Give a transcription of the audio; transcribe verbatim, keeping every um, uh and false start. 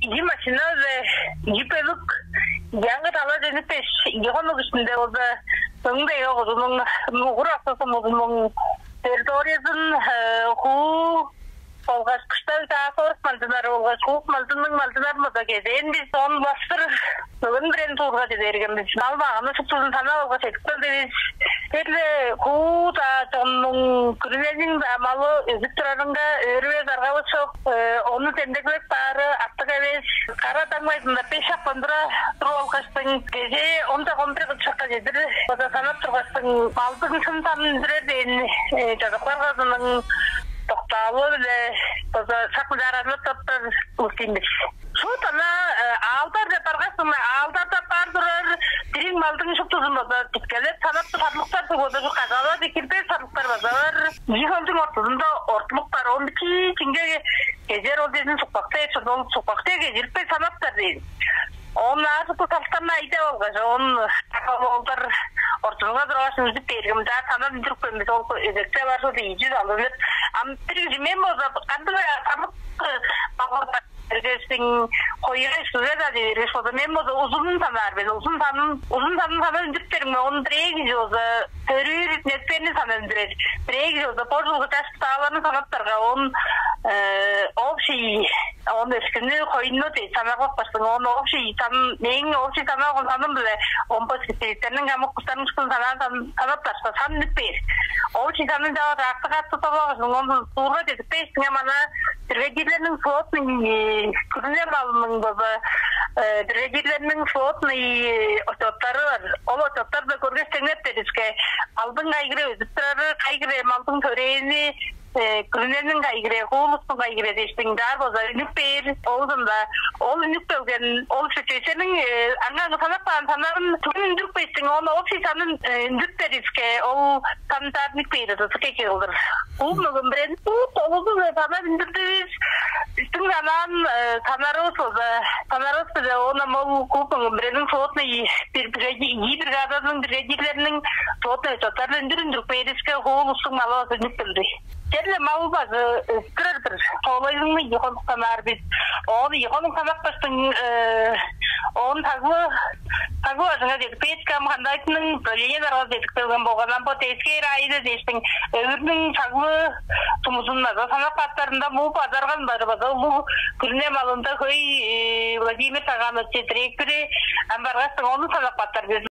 Ийи машина-биле ийи бөлүк аңгы талажы үнүпкеш, ийи хонук иштинде болза, мөңгүн-даа кожууннуң Мугур-Аксы сумузунуң территориязын, э, хуу болгаш кыштаг чаа сорус малчыннары болгаш хуут малчынның малчыннарын база кезээн бис. Оон улаштыр мөңгүн-бүрени туурга чеде берген бис. Мал-маганы шуптузун санап алгаш, чедип келдивис. Черле хуу-даа чоннуң, күрүнениң-даа малы өзүп турарынга өөрүвес аргавыс чок. Э, ону демдеглеп каары артык эвес. Кара даң бажында беш шак туруп алгаштың, кежээ он шак, он бир шакка чедир база санап тургаштың, малдың шын санын үндүрер дээн, э, Чазак Даргазының доктаалы-биле база шак мынчаар ажылдап чоруптар улус-тур бис. Шуут ана, э, аалдар деп баргаштың, аалдарда бар турар дириг малдың шуптузун база дискелеп санап, сарлыктар суг болза, шу кажаалады кирбес сарлыктар база бар. Ийи хөлдүң ортузунда ортулук бар. Ону бичии чиңге кезер, ол дезин сукпак дээр, ол сукпак дээр, кезирип бе санаптар дээн. Оон ааржыктыг сарлыктарны айдап алгаш, оон олдар ортузунга тургаш, үнзүп бээрге, мынчаар санап үндүрүпкен бис, ол эзекте бар шуут ийи чүс алды деп. Ам бир кижи мен болза, кандыг сарлык, э, балгар бергештиң, хоюга шүге-даа дей бергеш болза, мен болза узунун санаар мен. Узун санын, узун санын санап үндүрүп бериң, оон бирээ кижи болза төрүүр нетпени санап үндүрер. Бирээ кижи болза бо чылгы чаш-будааларны санаптарга, оон, э, общий, оон өскүнү, хоюну дээш санап каапкаштың, оон общий сан, мээң общий санап алган саным-биле он беш кижилерниң, хамык кустарның шуптузун санаан сан, санаптарга, сан үнүп бээр. Общий санын чаваа акты катты тобагыштың, ону суурга чедип кээштиң, ам ана бригадирлерниң сводный, э, күрүне малының база, э, бригадирлерниң сводный, э, отчёттары бар. Ол отчёттарда көргеш, деңнеп бериске, малдың кайы хире өзүп турары, кайы хире малдың төрээни, э, күрүнениң кайы хире, хуу улустуң кайы хире дээштиң, ынчаар база үнүп бээр. Оозунда ол үнүп келген, ол чечээшениң, э, аңаа санап каан санарын түгүн үндүрүп кээштиң, ону общий санын, э, үндүрүп бериске, ол сан ынчаар үнүп бээр, ызы кеки кылдыр. Бо мөңгүн-бүрени бо толузу-биле санап үндүрдүвүс. Бистиң санаан, э, санарывыс болза, санарывыс-биле, оон ам ол бо мөңгүн-бүрениң сводный бир бригади-, ийи бригадазының бригадирлериниң сводный отчёттарын үндүр, үндүрүп бээриске, хуу улустуң малы база үнүп келди. Черле мал база, э, өстүрер-дир. Тоолайдың ийи хонуктан аар бис. Оон ийи хонук санап кааштың, э, оон Саглы, Саглы бажыңга чедип кээшке, ам Хандайтының управление даргазы чедип келген болган. Ам бо Тес-Хей району дээштиң, Өвүрнүң Саглы сумузун база санап кааптарында, муп адарган бары база улуг күрүне малында хөй, э, Владимир Саганович директори, ам баргаштың, ону санап кааптар бис.